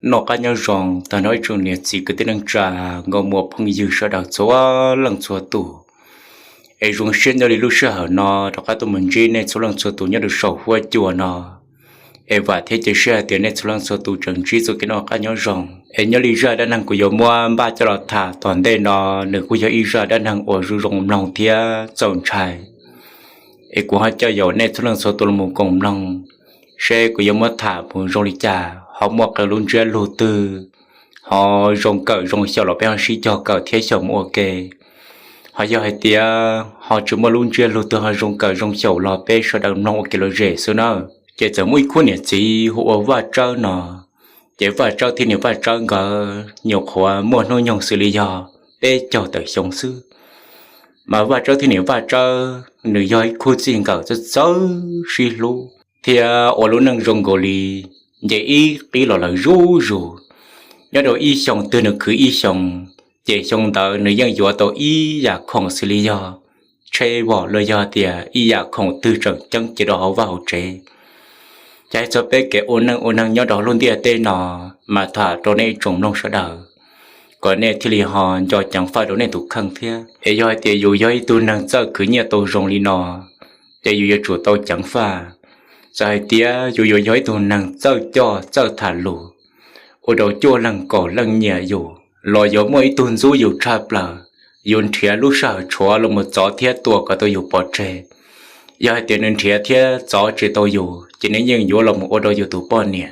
Noj qab nyob zoo tag nrho ib tsoom niam txiv kwv tij neej tsa, nkauj muam phooj ywg sawv daws txhua leej txhua tus. Es zoo siab nyob li lub sij hawm no rov qab tuaj mus ntsib nej txhua leej txhua tus nyob rau saum huab cua no. Es vam thiab cia siab hais tias nej txhua leej txhua tus tseem ntsib txoj kev noj qab nyob zoo. Es nyob li zaj dab neeg kuv yuav muab npaj coj los tham tom ntej no, nws kuj yog ib zaj dab neeg uas zoo zoo mloog thiab txaus ntshai. Es kuv ho coj yaum nej txhua leej txhua tus los koom mloog, seb kuv yuav muab tham mus zoo li cas, ho muaj qee lub ntsiab lus twg ho zoo kawm zoo xyaum los peb ho sib cog kawm thiab xyaum mus ua ke. Ho yog hais tias ho tsis muaj lub ntsiab lus twg ho zoo kawm zoo xyaum los peb sawv daws mloog ua kev lom zem xwb nawb. Ces txawm muaj ib khub niam txiv hu ua Vaj Tsawb no. Ces Vaj Tsawb thiab niam Vaj Tsawb nkawd nyuam qhuav muaj hnub nyoog xws li yog peb caug tawm xyoo xwb. Mas Vaj Tsawb thiab niam Vaj Tsawb nws yog ib khub txij nkawm txawj txawj sib hlub thiab ua lub neej zoo nkaus li nce ib qib los lawm zuj zus. Nyob rau ib xyoo twg nws khwv ib xyoo, ces xyoo ntawd nws yeej yuav tau ib yam khoom xws li yog tsheb vom los yog tias ib yam khoom twg tseem ceeb ces rau hauv vaj hauv tsev. Ces hais txog peb kev ua neej ua neeg nyob rau hauv lub ntiaj teb no, mas tham rau nej tsoom mloog sawv daws kom nej thiaj li ho nco ceev faj rau nej tus kheej thiab. Es yog hais tias yus yog ib tug neeg txawj khwv nyiaj tau zoo li no, ces yus yuav tsum tau ceev faj. Txawm hais tias yus yuav yog ib tug neeg txawj coj txawj tham lus, ua rau cuaj leeg kaum leej nyiam yus, los yuav muaj ib tug ntxub yus tshaj plaws, yus nrhiav lub sij hawm tshuav los mus txov thiab tua kom tau yus pov tseg. Yog hais tias nws nrhiav thiab txov tsis tau yus ces nws yeej yuav los mus ua rau yus tus poj niam.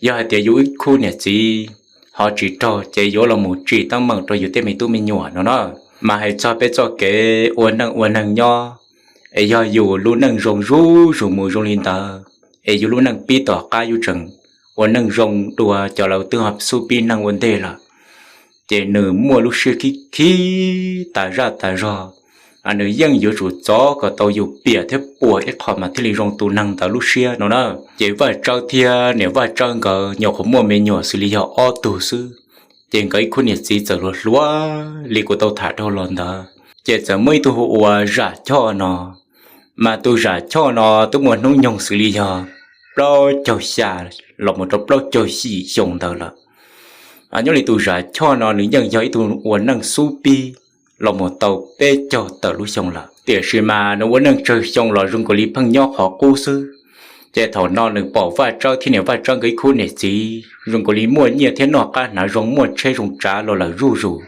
Yog hais tias yus ib khub niam txiv ho tsis raug ces yuav los mus tsim teeb meem rau yus tej me tub me nyuam no na. Mas hais txog peb txoj kev ua neej ua neeg nyob, es yog yus lub neej zoo zuj zus mus zoo li ntawd, es yus lub neej pib tom qab yus tseem ua neej zoo dua cov laus twb ho xub pib neej ua ntej lawm, ces nws muaj lub siab khib khib tas zaj tas zog. Nws yeej yuav tsum txov kom tau yus piam thiab puas ib qho mas thiaj li zoo tus neeg ntawd lub siab no na. Ces Vaj Tsawb thiab niam Vaj Tsawb nkawd nyuam qhuav muaj me nyuam xws li yog ob tug xwb. Ces nkawd ib khub niam txiv txawm hluas hluas li kuv tau tham dhau los ntawd, ces txawm muaj ib tug hu ua Zam Choj no. Mas tus Zam Choj no twb muaj hnub nyoog xws li yog plaub caug xya los mus rau plaub caug yim xyoo ntawd lawm. Nyob li tus Zam Choj no nws yeej yog ib tug ua neej xub pib los mus tau peb caug tawm lub xyoo lawm, tiam sis mas nws ua neej tsawg xyoo los zoo nkaus li pheej nyob qhov qub xwb. Ces thaum no nws pom Vaj Tsawb thiab niam Vaj Tsawb nkawd ib khub niam txiv zoo nkaus li muaj nyiaj thiab noj qab hnav zoo, muaj tsheb zoo tsav los lawm zuj zus,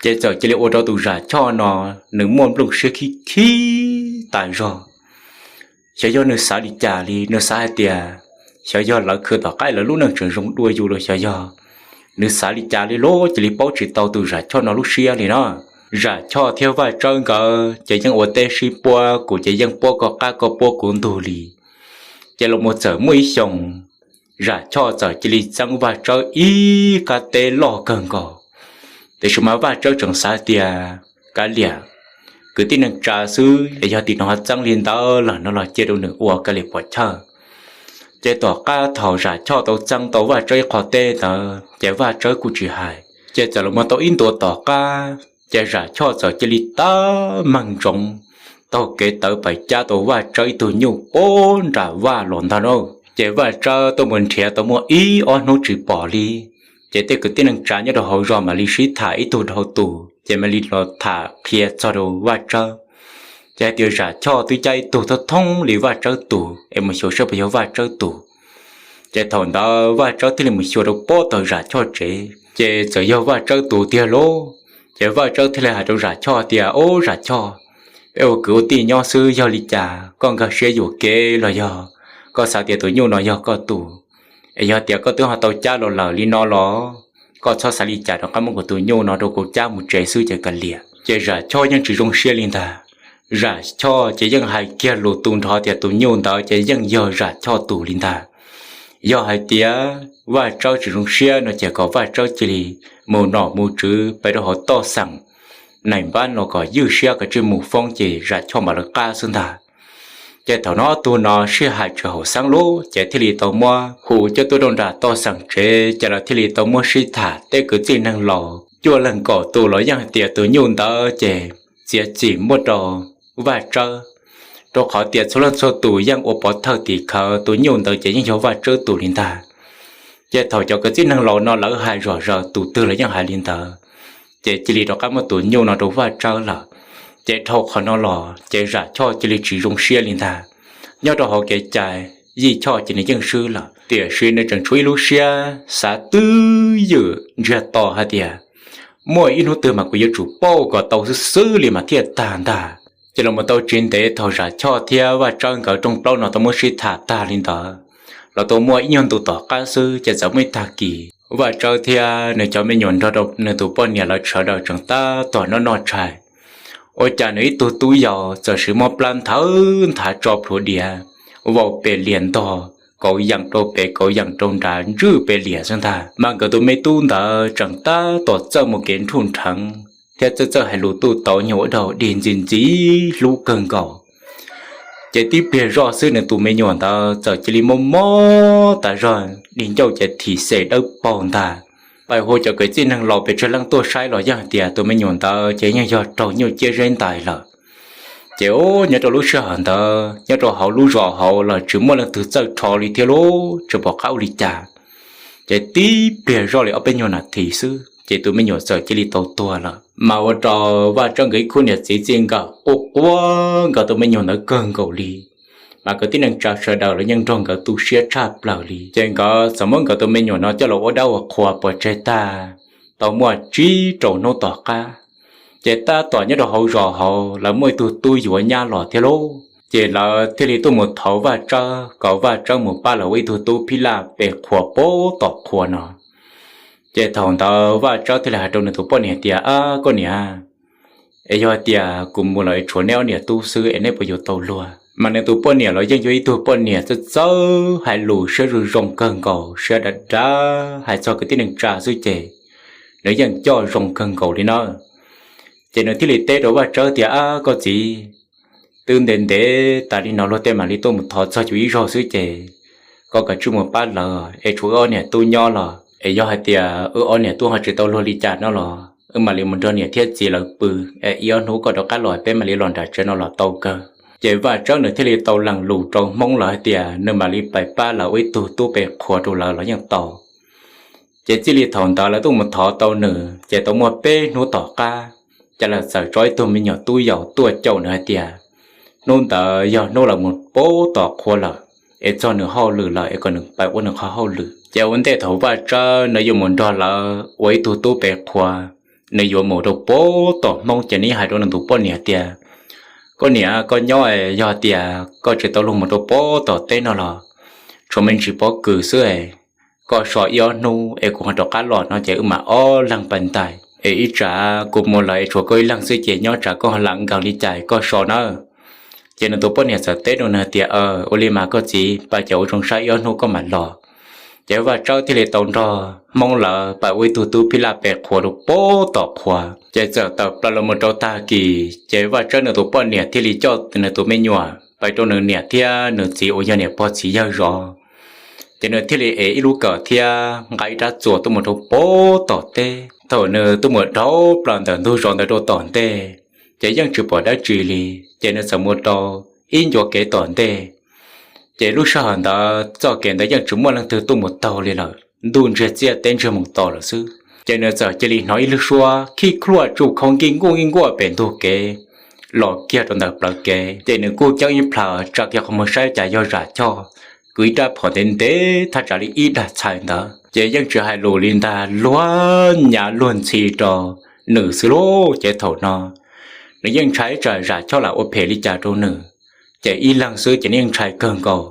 ces txawm cia li ua rau tus Zam Choj no nws muaj nplooj siab khib khib tas zog. Xyov yog nws xav li cas li, nws xav hais tias xyov yog lawv khwv tom qab lawv lub neej tseem zoo dua yus los xyov yog nws xav li cas li los cia li paub tsis tau tus Zam Choj no lub siab li no. Zam Choj thiab Vaj Tsawb nkawd ces yeej ua teb sib puab, kuv ces yeej puab koj qab koj puab kuv ntug li. Ces los mus txawm muaj ib xyoos, Zam Choj txawm cia li txeeb Vaj Tsawb ib qab teb loj kawg nkaus. Tiam sis mas Vaj Tsawb tseem xav tias kav liam, kwv tij neej tsa xwb es yog tim no ho txeeb li ntawd lawm no los cia rau nws ua kav liam pom chawj. Ces tom qab thaum Zam Choj tau txeeb tau Vaj Tsawb ib qho teb ntawd ces Vaj Tsawb kuj tsis hais. Ces txawm los mus tau ib ntus tom qab ces Zam Choj txawm cia li tab meeg ntsoov taug kev tawv pais cab tau Vaj Tsawb ib tug nyuj puag nram vaj los ntag lauj. Ces Vaj Tsawb tuaj mus nrhiav tau muaj ib ob hnub tsis pom li, ces tej kwv tij neej tsa nyob rau hauv zos mam li sib tham ib tug dhau tus ces mam li los tham qhia txog rau Vaj Tsawb. Ces hais tias Zam Choj twb cab ib tug thoob thoob li Vaj Tsawb tus es mus xyuas saib puas yog Vaj Tsawb tus. Ces thaum ntawd Vaj Tsawb thiaj li mus xyuas rau pob tawm Zam Choj tsev ces txawm yog Vaj Tsawb tus tiag lauj. Ces Vaj Tsawb thiaj li hais rau Zam Choj tias, Ob, Zam Choj, peb ua kwv ua tij nyob xwb, yog li cas koj nkag siab yuam kev los yog koj xav tias tus nyuj no yog koj tus? Es yog tias koj twb ho tau cab los lawm li no los koj txhob xav li cas, rov qab muab kuv tus nyuj no rau kuv cab mus tsev xwb ces kav liam. Ces Zam Choj yeej tsis zoo siab li ntag. Zam Choj ces yeej hais kiag lus tu nrho tias tus nyuj ntawd ces yeej yog Zam Choj tus li ntag. Yog hais tias Vaj Tsawb tsis zoo siab no ces kom Vaj Tsawb cia li mus nom mus tswv pem rau hauv toj xeem Nais Npab no kom ywj siab kom tsij mus foob ces Zam Choj mam lawv qab xwb ntag. Ces thaum no ob tug no sib hais tsis haum xeeb lub ces thiaj li tau muab hu coj tuaj rau nram toj xeem tsev ces lawv thiaj li tau muab sib tham, tej kwv tij neeg laus cuaj leeg kaum tus los yeej hais tias tus nyuj ntawd ces txiav txim muab rau Vaj Tsawb, rau qhov tias txhua leej txhua tus yeej ua pov thawj tim khawv tus nyuj ntawd ces yeej yog Vaj Tsawb tus li ntag. Ces thaum cov kwv tij neeg laus no lawv hais zom zaws tus twg los yeej hais li ntawd, ces cia li rov qab muab tus nyuj no rau Vaj Tsawb lawm. Ces dhau qhov no los ces Zam Choj cia li tsis zoo siab li ntag. Nyob rau hauv kev cai, Yij Choj ces nws yeej swb lawm, tiam sis nws tseem tshuav ib lub siab xav twb ywm ntsiag to hais tias muaj ib hnub twg mas kuv yuav tsum pauj kom tau xwb xwb li mas thiaj tag ntag. Ces los mus tau tsis ntev thaum Zam Choj thiab Vaj Tsawb nkawd rooj plaub no tau muab sib tham tag li ntawd, los tau muaj ib nyuag ntu tom qab xwb ces txawm muaj ib tag kis Vaj Tsawb thiab nws cov me nyuam nrog rau nws tus poj niam lawv sawv daws tseem tab tom noj noj tshais. Ua cas nws ib tug tub yau txawm sis muab plab nthawv nthav tso plhuav diav, vau pes lias ntog, kauv yeem rau pem kauv yeem rau nrad ntswj pes lias xwb ntag. Mas nkawd tus me tub ntawd tseem tab tom txawj mus kev nruj nrheev thiab txawj txawj hais lus tuj tauv nyuag ua daug dig ntxi ntxi hlub kawg nkaus. Ces tib pliag zoj xwb nws tus me nyuam ntawd txawm cia li mob mob tas zog, dig ncauj ces thim xem dawb paug ntag. Pais hu cov kwv tij neeg laus pes tsawg leej tuaj saib los yeej hais tias tus me nyuam ntawd ces yeej yog raug nyuj ciab zeb ntais lawm. Ces nyob rau lub sij hawm ntawd nyob rau hauv lub zos hauv los tsis muaj leej twg txawj rho li thiab lauj, tsis pom qab ua li cas. Ces tib pliag zoj li ob peb nyuag nas this xwb ces tus me nyuam txawm cia li tau tuag lawm. Mas ua rau Vaj Tsawb nkawd ib khub niam txiv txij nkawm quaj quaj nkawd tus me nyuam ntawd kawg nkaus li. Mas kwv tij neej tsa sawv daws los yeej nrog nkawd tu siab tshaj plaws li. Ces nkawd txawm muab nkawd tus me nyuam no coj los ua dab ua qhua pov tseg tag, tau muaj tsib rau hnub tom qab, ces tab tom nyob rau hauv zos hauv lawv muaj ib tug tub yuav nyab los thiab lauj. Ces lawv thiaj li tuaj mus thov Vaj Tsawb kom Vaj Tsawb mus pab lawv ua ib tug tub phij laj pes qhuas pab tom qhua no. Ces thaum ntawd Vaj Tsawb thiaj li hais rau nws tus poj niam tias, Ab koj niam, es yog hais tias kuv mus lawm es tshuav neb ob niam tub xwb es neb puas yuav tau luag? Mas nws tus poj niam los yeej yog ib tug poj niam txawj txawj hais lus, siab zoo zoo kawg nkaus, siab dav dav, hais txog kwv tij neej tsa xwb ces nws yeej coj zoo kawg nkaus li na. Ces nws thiaj li teb rau Vaj Tsawb tias, Ab koj txiv, twb ntev ntev tas li no luag tej mam li tuaj mus thov txog cuv ib zaug xwb ces koj kav tsij mus pab lawv es tshuav wb ob niam tub nyob los es yog hais tias wb ob niam tub ho tsis tau luag li cas no los wb mam li mus nrog niam thiab txiv lawv pw, es ib ob hnub koj rov qab los peb mam li los nram tsev no los tau kawg. Ces Vaj Tsawb nws thiaj li tau lees lus rau Hmoob lawv hais tias nws mam li pais pab lawv ua ib tug tub pes qhuas rau lawv los yeej tau. Ces txij li thaum ntawd lawv tuaj mus thov tau nws ces tau muaj peb hnub tom qab, ces lawv txawm tso ib tug me nyuam tub yaus tuaj caum nws hais tias hnub ntawd yog hnub lawv mus pab tom qhua lawm, es txog nws hauj lwm lawm es kom nws pais ua nws qhov hauj lwm. Ces ua ntej thaum Vaj Tsawb nws yuav mus nrog lawv ua ib tug tub pes qhuas, nws yuav mus rau pab tom Hmoob ces nws yeej hais rau nws tus poj niam tias, Koj niam, koj nyob es yog tias koj tsis tau luag mus rau pab tom teb no los tshuav me ntsis pob kws xwb es koj so ib ob hnub es kuv ho rov qab los no ces wb mam ob leeg pais ntais, es ib tsam kuv mus lawm es tshuav koj ib leeg xwb ces nyob tsam koj ho lam nkaus li cas koj so nawb. Ces nws tus poj niam txawm teb rau nws tias, Ua li mas koj txiv, pais ces ua zoo saib ib ob hnub koj mam los. Ces Vaj Tsawb thiaj li tau nrog Hmoob lawv pais ua ib tug tub phij laj pes qhuas rau pab tom qhua. Ces txawm tawm plaws los mus rau tag kis ces Vaj Tsawb nws tus poj niam thiaj li coj nws tus me nyuam pais rau nws niam thiab nws txiv uas yog niam pog txiv yawg zov. Ces nws thiaj li ev ib lub kawm thiab nqa ib rab txuas tuaj mus rau pab tom teb. Thaum nws tuaj mus dhau plaws ntawm ntug zos ntawd rau tom ntej, ces yeej tsis pom dab tsi li. Ces nws txawm mus rau ib ncua kev tom ntej. Ces lub sij hawm ntawd txoj kev ntawd yeej tsis muaj leej twg tuaj mus taug li lawm, ntuj ntsiag txiaj teb ntsiag mus tos lawm xwb. Ces nws txawm cia li hnov ib lub suab khib khluaj tsuj khau nkij nkuaj nkij nkuaj pem ntug kev los kiag rau ntawm plawv kev. Ces nws kuj ceeb ib plhaw tsa kiag qhov muag saib cas yog Zam Choj kwv ib rab phom ntev ntev thaj tsam li ib dag txhais ntawd. Ces yeej tsis hais lus li ntag, luag nyav luag ntxhi rau nws xwb lauj. Ces thaum no nws yeej ntshai tsam Zam Choj lam ua phem li cas rau nws, ces ib leeg xwb ces nws yeej ntshai kawg nkaus.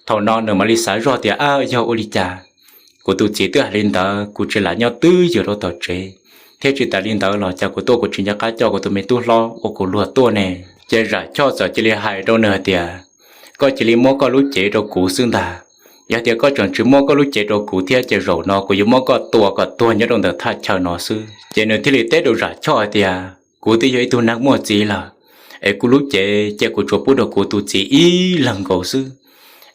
Thaum no nws mam li xav zoj tias, Ab, yog ua li cas kuv tus txiv twb hais li ntawd, kuv tsis lam nyob twj ywm rau tom tsev, thiab tsis tas li ntawd los cas kuv tuaj kuv tsis nco qab coj kuv tus me tub hlob ua kuv luag tuaj ne? Ces Zam Choj txawm cia li hais rau nws hais tias, Koj cia li muab koj lub cev rau kuv xwb ntag. Yog tias koj tseem tsis muab koj lub cev rau kuv thiab ces zaum no kuv yuav muab koj tua kom tuag nyob rau ntawm thaj chaw no xwb. Ces nws thiaj li teb rau Zam Choj hais tias, Kuv twb yog ib tug neeg muaj txiv lawm, es kuv lub cev ces kuv tsuas pub rau kuv tus txiv ib leeg nkaus xwb.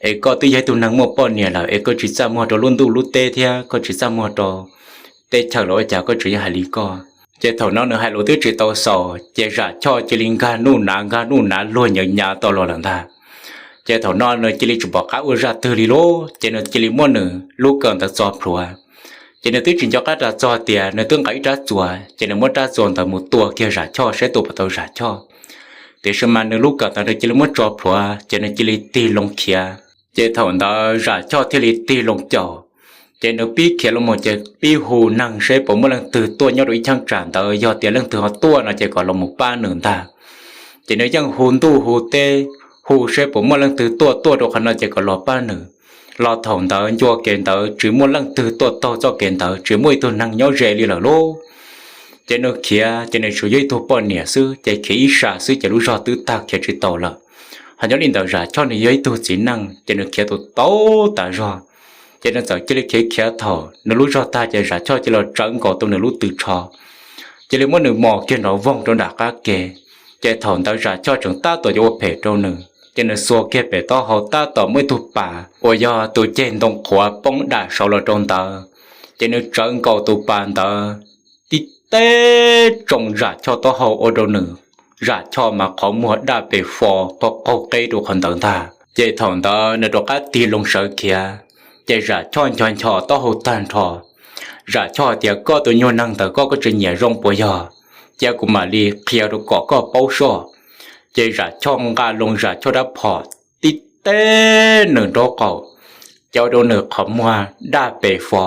Es koj twb yog ib tug neeg muaj poj niam lawm es koj tsis txaj muag rau lub ntuj lub teb thiab koj tsis txaj muag rau teb chaws los ua cas koj tseem yuav hais li koj? Ces thaum no nws hais lus twb tsis tau xaus ces Zam Choj cia li nkag nuj nav nkag nuj nav luag nyav nyav tau los lawm ntag. Ces thaum no nws cia li tsis pom qab ua zaj twg li lauj, ces nws cia li muab nws lub kawm ntawd txo plhuav. Ces nws twb tsis nco qab ras txog tias nws twb nqa ib rab txuas, ces nws muab rab txuas ntawd mus tua kiag Zam Choj saib tua puas tau Zam Choj. Tiam sis mas nws lub kawm ntawd nws cia li muab tso plhuav, ces nws cia li tig loo khiav. Ces thaum ntawd Zam Choj thiaj li tig loo caum. Ces nws pib khiav los mus ces pib hu neeg seb puas muaj leej twg tuaj nyob rau ib cheeb tsam ntawd, yog tias leej twg ho tuaj no ces kom los mus pab nws ntag. Ces nws yeej hu ntuj hu teb, hu seb puas muaj leej twg tuaj tuaj rau qhov no ces kom los pab nws. Los thaum ntawd ncua kev ntawd tsis muaj leej twg tuaj taug txoj kev ntawd, tsis muaj ib tug neeg nyob ze li lawm lauj. Ces nws khiav ces nws tsuas yog ib tug poj niam xwb, ces khiav ib sab xwb ces lub zog twb tag khiav tsis tau lawm. Ho nyob li ntawd Zam Choj nws yog ib tug txiv neej ces nws khiav tus tau tas zog. Ces nws txawm cia li khiav khiav thaum nws lub zog tag ces Zam Choj cia li los tsawv nkaus tau nws lub tw tsho, cia li muab nws mos kiag nrov voog rau nram qab ke. Ces thaum ntawd Zam Choj tseem tab tom yuav ua phem rau nws, ces nws xuas kiag pem taub hau tab tom muaj ib tug pas uas yog tus ceg ntoo qhuav poob dam saud los rau ntawd, ces nws tsawv nkaus tus pas ntawd tib teb tsoo Zam Choj taub hau ua rau nws, Zam Choj mas qhov muag daj pes fo qaug qaug qeb rau qhov ntawd ntag. Ces thaum ntawd nws rov qab tig loo sawv khiav, ces Zam Choj ncho ncho taub hau tag nrho. Zam Choj hais tias, koj tus nyuag neeg ntawd koj, koj tsis nyiam zoo puas yog? Cia kuv mam li qhia rau kom koj paub soj. Ces Zam Choj nqa loo Zam Choj rab phom tib teb nws nraub qaum, ces ua rau nws qhov muag daj pes fo,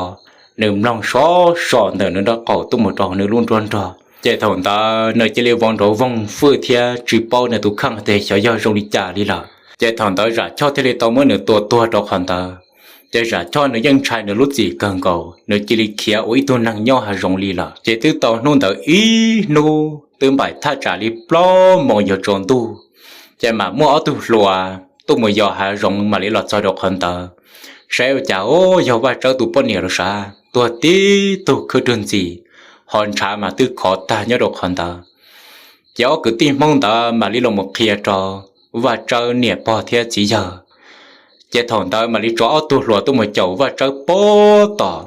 nws mloog sov so ntawm nws nraub qaum tuaj mus rau nws lub nruab nrog. Ces thaum ntawd nws cia li vau nrov voog fwj thiab tsis paub nws tus kheej tias xyov yog zoo li cas li lawm. Ces thaum ntawd Zam Choj thiaj li tau muab nws tua tuag rau qhov ntawd. Ces Zam Choj nws yeej ntshai nws lub txim kawg nkaus, nws cia li khiav ua ib tug neeg nyob hav zoov li lawm. Ces twb tau hnub ntawd ib hnub twb npaim thaj tsam li plaub moos yuav tsaus ntuj, ces mam muaj ob tug hluas tuaj mus yos hav zoov mam li los txog rau qhov ntawd. Saib ua cas, o, yog Vaj Tsawb tus poj niam los sav, tuag tib tug khwb rwg ntxim, ho ntshav mas twb khov tag nyob rau qhov ntawd. Ces ob kwv tij Hmoob ntawd mam li los mus qhia rau Vaj Tsawb niam pog thiab txiv yawg. Ces thaum ntawd mam li tso ob tug hluas tuaj mus caum Vaj Tsawb pab tom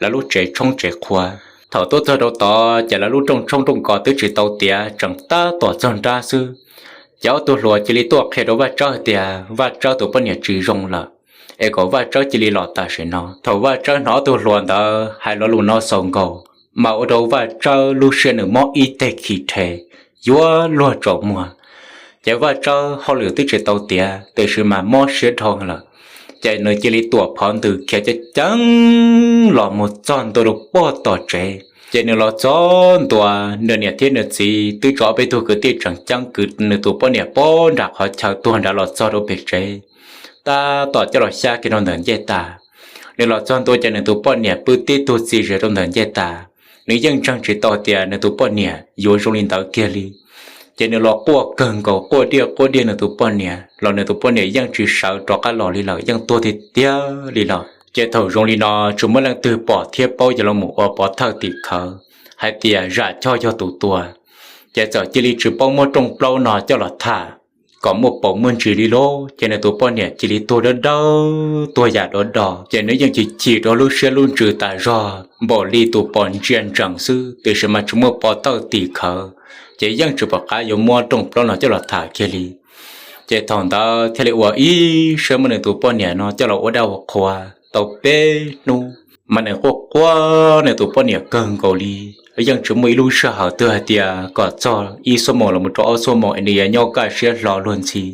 lawv lub tsev tshoob tsev qhua. Thaum tuaj txog rau tod ces lawv lub rooj tshoob rooj kos twb tsis tau tiav, tseem tab tom txog nrab xwb. Ces ob tug hluas cia li tuaj qhia rau Vaj Tsawb hais tias, Vaj Tsawb tus poj niam tsis zoo lawm, es kom Vaj Tsawb cia li los tam sim no. Thaum Vaj Tsawb hnov ob tug hluas ntawd hais lo lus no xaus nkaus, mas ua rau Vaj Tsawb lub siab nws mob ib teg khi rhe, yuav luag tsaus muag. Ces Vaj Tsawb hauj lwm twb tsis tau tiav, tiam sis mas mob siab dhau lawm. Ces nws cia li tuam phov ntws khiav ceev ceev los mus txog ntua rau pem tom tsev. Ces nws los txog ntua, nws niam thiab nws txiv twb tso ob peb tug kwv tij tseem ceeb kwv nws tus poj niam pem nram qhov chaw tuag nrad los txog rau pem tsev, tab tom coj los xyab kiag rau ntawm ncej tas. Nws los txog ntua ces nws tus poj niam pw tib tug txias zias rau ntawm ncej tas. Nws yeej ntseeg tsis tau tias nws tus poj niam yuav zoo li ntawd kiag li. Ces nws los quaj kawg nkaus, quaj diaj quaj diaj nws tus poj niam los nws tus poj niam yeej tsis sawv rov qab los li lawm, yeej tuag tiag tiag li lawm. Ces thaum zoo li no tsis muaj leej twg pom thiab paub yuav los mus ua pov thawj tim khawv hais tias Zam Choj yog tus tua. Ces txawm cia li tsis paub muab rooj plaub no coj los tham kom muaj paus muaj ntsis li lauj. Ces nws tus poj niam cia li tuag dawb dawb, tuag yam dov do. Ces nws yeej chim chim rau lub siab lub ntsws tas zog npaum li tus pos ntsia ntsees xwb, tiam sis mas tsis muaj pov thawj tim khawv, ces yeej tsis pom qab yuav muab rooj plaub no coj los tham kiag li. Ces thaum ntawd thiaj li ua ib siab muab nws tus poj niam no coj los ua dab ua qhua tau peb hnub, mas nws quaj quaj nws tus poj niam kawg nkaus li. Yeej tsis muaj ib lub sij hawm twg hais tias kom txog ib xuab moos los mus rau ob xuab moos es nws yuav nyob kaj siab hlo luag ntxhi.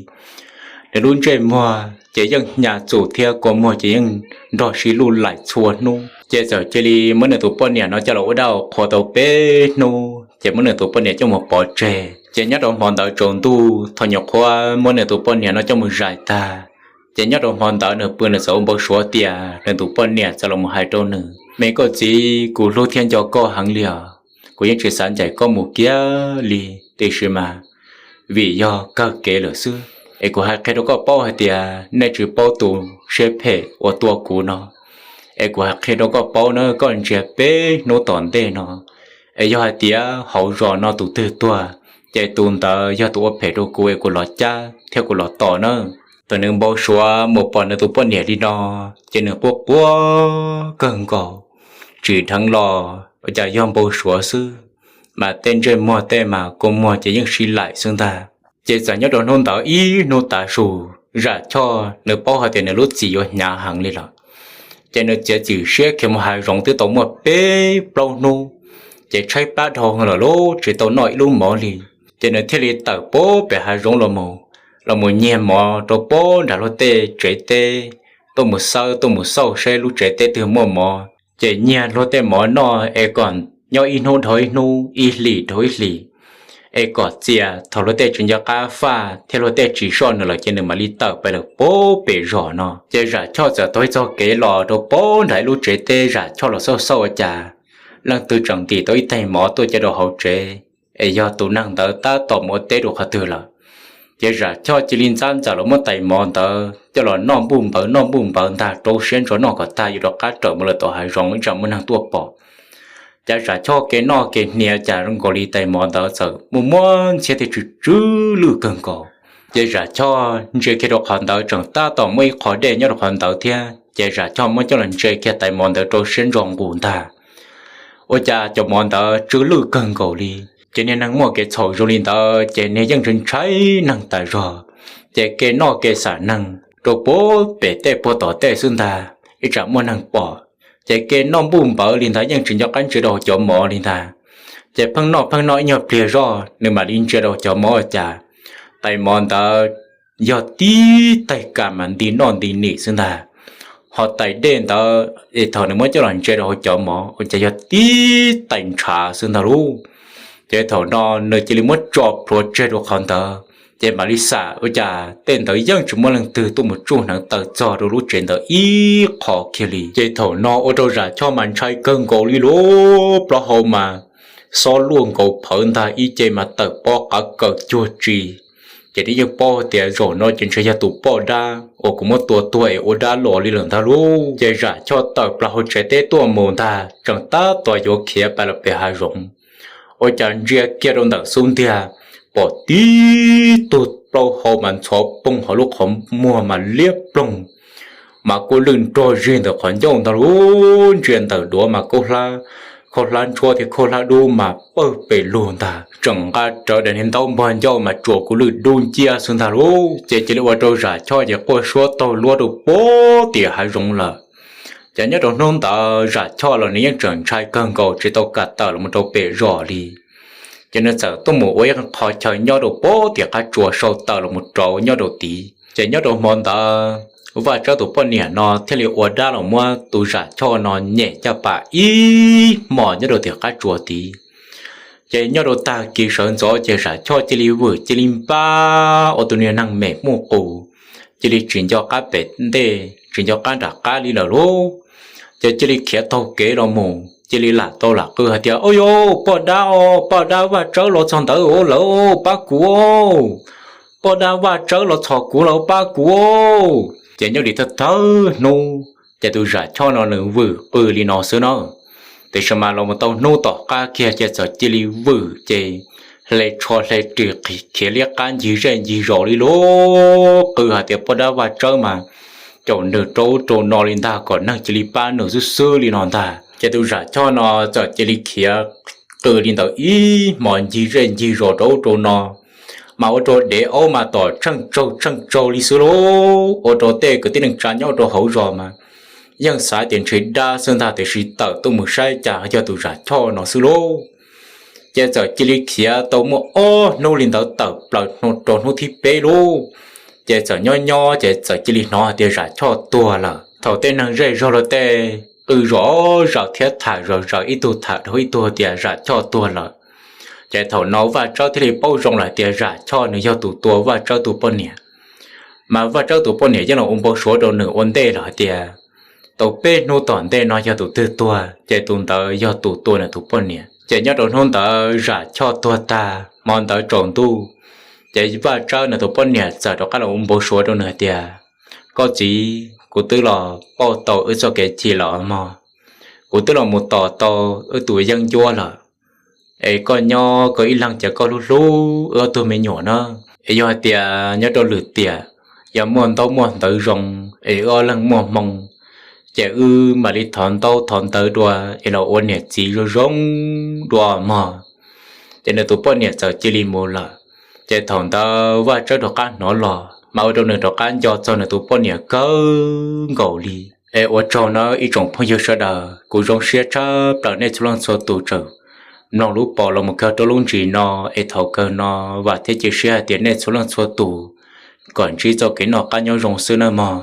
Nws lub ntsej muag ces yeej hnya txum thiab kua muag ces yeej nrog si luj laim txhua hnub. Ces txawm cia li muab nws tus poj niam no coj los ua dab ua qhua tau peb hnub, ces muab nws tus poj niam coj mus pov tseg. Ces nyob rau hmo ntawd tsaus ntuj thaum nyuam qhuav muab nws tus poj niam no coj mus zais tag, ces nyob rau hmo ntawd nws pw nws txawm ua npau suav tias nws tus poj niam txawm los mus hais rau nws, Me koj txiv, kuv hlub thiab nco koj heev li os. Kuv yeej tsis xav ncaim koj mus kiag li, tiam sis mas vim yog kawg kev lawm xwb. Es kuv hais qhia rau koj paub hais tias nej tsis paub tus siab phem uas tua kuv no. Es kuv hais qhia rau koj paub na, koj ntsia peb hnub tom ntej no, es yog hais tias hauv zos no tus twg tuag, ces tus ntawd yog tus ua phem rau kuv es kuv los cab thiab kuv los tom na. Thaum nws npau suav mus pom nws tus poj niam li no, ces nws quaj quaj kawg nkaus, tsim dheev los ua cas yog npau suav xwb, mas tej ntsej muag tej mas kua muag ces yeej sib laim xwb ntag. Ces txawm nyob rau hnub ntawd ib hnub tav su, Zam Choj nws paub hais tias nws lub txim yuav hnyav heev li lawm, ces nws txiav txim siab khiav mus hav zoov twb tau muaj peb plaub hnub, ces tshaib plab dhau lawm lauj, tsis tau noj ib lub mov li. Ces nws thiaj li tawm puag pem hav zoov los mus, los mus nyiag mov rau puag nram luag tej tsev teb, tuaj mus xawb tuaj mus xauj saib lub tsev teb twg muaj mov, ces nyiag luag tej mov noj es kom nyob ib hnub dhau ib hnub, ib hlis dhau ib hlis, es kom txias thaum luag tej tsis nco qab faj thiab luag tej tsis soj nws lawm ces nws mam li tawm pais lawm puag pem zos no. Ces Zam Choj txawm taug ib txoj kev los rau puag nram ib lub tsev teb, Zam Choj los xauj xauj ua cas leej twg tseem ntim tau ib tais mov tuaj cia rau hauv tsev, es yog tus neeg ntawd tab tom mus ua teb rau qhov twg lawm. Ces Zam Choj cia li ntxab ntxawm los muab tais mov ntawd coj los noj npuj npawv noj npuj npawv ntag, rau siab ntso noj kom tag yuav rov qab raws mus lawm tom hav zoov ib tsam muaj neeg tuaj pom. Cas Zam Choj kev noj kev hnia cas zoo nkaus li tais mov ntawd txawm muaj muab ntxhiab thiab tsw tsw lwj kawg nkaus. Ces Zam Choj ntsia kiag rau qhov ntawd tseem tab tom muaj ib qho dej nyob rau qhov ntawd thiab, ces Zam Choj muab coj los ntsia kiag tais mov ntawd rau siab ntso nqus ntag, ua cas cov mov ntawd tsw lwj kawg nkaus li. Ces niag neeg muaj kev txhaum zoo li ntawd ces niag yeej ntshai ntshai neeg tas zog, ces kev noj kev xam neeg rau puag pem tej puag tom tej xwb ntag, ib tsam muaj neeg pom. Ces kev noj npuj npawv li ntawd yeej tsis nco qab ntsia rau cov mov li ntag. Ces pheej noj pheej noj ib nyuag pliag zoj nws mam li ntsia rau cov mov ua cas tais mov ntawd yog tib tais kas mas nti noj nti nim xwb ntag. Ho tais dej ntawd es thaum nws muab coj los ntsia rau hauv cov mov ua cas yog tib tais ntshav xwb ntag lauj. Ces thaum no nws cia li muab tso plhuav tseg rau qhov ntawd, ces mam li xam ua cas tej ntawd yeej tsis muaj leej twg tuaj mus tsuj hneev taw txog rau lub tsev ntawd ib qho kiag li. Ces thaum no ua rau Zam Choj mas ntshai kawg nkaus li lauj, plaub hau mas xob luaj nkaus phawv ntag, ib ce mas tawm pob qav kaws cuag tsi. Ces nws yeej paub tias zaum no ces ntshe yog tus poj dab uas kuv muab tua tuag es ua dab los li lawm ntag lauj. Ces Zam Choj tawm plaws hauv tsev teb tuaj mus ntag, tseem tab tom yuav khiav pais los pem hav zoov, ua cas ntsia kiag rau ntawm xub ntiag, pom tib tug plaub hau mas ntxhov poog hauv lub qhov muag mas liab ploog, mas kuj lwj nrog zig ntawm qhov ncauj ntag lauj. Ntsia ntawm duav mas khaub hlab ntshuab thiab khaub hlab dub mas pawg pes lug ntag, tseem nqa rawv daim niag ntaub npog ncauj mas tsuas kuj lwj dub nciab xwb ntag lauj. Ces cia li ua rau Zam Choj ces quaj suab taug luab rau puag tim hav zoov lawm. Ces nyob rau hnub ntawd Zam Choj los nws yeej tseem ntshai kawg nkaus tsis tau kam tawm los rau pem zos li. Ces nws txawm tuaj mus ua ib qho chaw nyob rau puag tim qab tsuas sau taws los rau nyob rau tid. Ces nyob rau hmo ntawd Vaj Tsawb tus poj niam no thiaj li ua dab los muab tus Zam Choj no nyem caj pas ib hmos nyob rau tim qab tsuas tid. Ces nyob rau tag kis sawv ntxov ces Zam Choj cia li vwm cia li npab ua tus niag neeg mem muj qus, cia li tsis nco qab pem ntej tsis nco qab nram qab li lawm lauj. Ces cia li khiav taug kev los mus cia li lam tau lam qw hais tias, Au yau, poj dab os, poj dab Vaj Tsawb los txog ntawd lawm, pab kuv. Poj dab Vaj Tsawb los txog kuv lawm, pab kuv. Ces nyob li thawj thawj hnub ces tus Zam Choj no nws vwm qw li no xwb na. Tiam sis mas los mus tau hnub tom qab kiag ces txawm cia li vwm ces hle tsho hle ris khiav liab qab ncig zej ncig zos li lauj, qw hais tias poj dab Vaj Tsawb mas caum nws rau ub rau no li ntag, kom neeg cia li pab nws xwb xwb li no ntag. Ces tus Zam Choj no txawm cia li khiav qw li ntawd ib hmos ncig zej ncig zos rau ub rau no, mas ua rau dev aub mas tom tsheej tsaug tsheej tsaug li xwb lauj. Ua rau tej kwv tij neej tsa nyob rau hauv zos mas yeej xav tias ntshe dab xwb ntag, tiam sis tawm tuaj mus saib cas yog tus Zam Choj no xwb lauj. Ces txawm cia li khiav tau muaj ob hnub li ntawd tawm plaws rau hnub thib peb lauj. Ces txawm nyob nyob ces txawm cia li hnov hais tias Zam Choj tuag lawm. Thaum tej neeg zej zog luag tej qw zom zaws thiab tham zom zaws ib tug tham dhau ib tug tias Zam Choj tuag lawm. Ces thaum no Vaj Tsawb thiaj li paub zoo lawm hais tias Zam Choj nws yog tus tua Vaj Tsawb tus poj niam. Mas Vaj Tsawb tus poj niam yeej los ua npau suav rau nws ua ntej lawm hais tias tau peb hnub tom ntej no yog tus twg tuag ces tus ntawd yog tus tua nws tus poj niam. Ces nyob rau hnub ntawd Zam Choj tuag tag hmo ntawd tsaus ntuj, ces Vaj Tsawb nws tus poj niam txawm rov qab los ua npau suav rau nws hais tias, Koj txiv, kuv twb los pauj tau wb txoj kev chim lawm mog, kuv twb los mus tos tau wb tus yeeb ncuab lawm, es koj nyob koj ib leeg ces koj hlub hlub wb ob tug me nyuam na. Es yog hais tias nyob rau lwm tiam yog muaj ntaub muaj ntawv zoo es wb ob leeg muaj hmoo, ces wb mam li thov ntaub thov ntawv dua es los ua niam txiv zoo zoo dua mog. Ces nws tus poj niam txawm cia li mus lawm. Ces thaum ntawd Vaj Tsawb rov qab hnov los, mas ua rau nws rov qab nco txog nws tus poj niam kawg nkaus li. Es ua tsaug nawb ib tsoom phooj ywg sawv daws, kuv zoo siab tshaj plaws nej txhua leej txhua tus tseem mloog lub pom los mus kawg rau lub ntsis no. Es thaum kawg no vam thiab cia siab hais tias nej txhua leej txhua tus kom ntsib txoj kev noj qab nyob zoo xwb nawb mog.